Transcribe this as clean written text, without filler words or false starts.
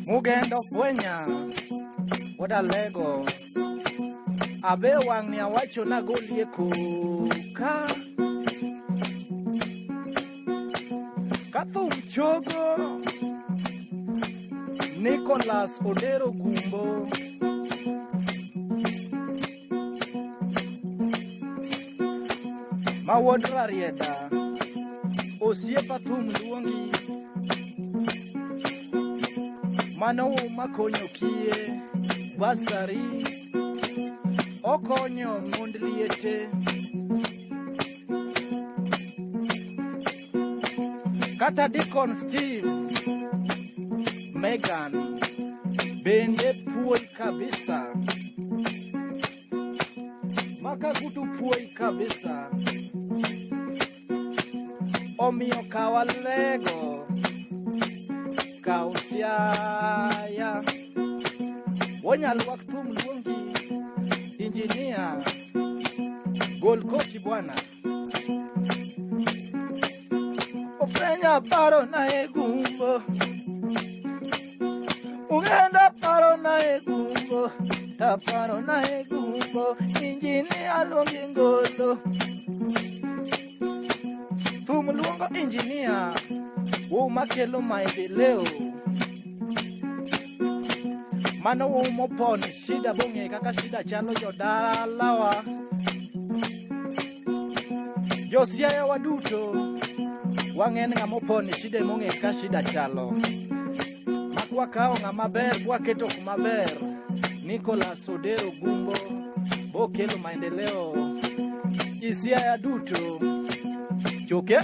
Mugendo fwenya Wodalego Abe wang'ni awacho nagolie koka Ka thum chogo Nicholas Odero Gumbo Ma wuod Rarieda Osiepa thum luongi Mano uma konyo kiye Basari Okonyo mond liete Kata Deacon Steve Megan bende puoi kabisa Makagutu puoi kabisa Omiyo kawa lego kaw Siaya Wonyalwak thum luongi injinia gol koki bwana Ofrenya paro na e gumbo Ugenda paro na e gumbo Ta paro na e gumbo Injinia luongi ngolo Thum luongo injinia Uma kelo maendeleo Mano umopon shida bong'e kaka shida chalo jodalawa Josiaya waduto wang'en ng'ama opon shida emong'e ka shida chalo Mak wakawo ng'ama ber bwaketo kuma ber Nicholas Odero Gumbo bokelo maendeleo Isiaya duto choke.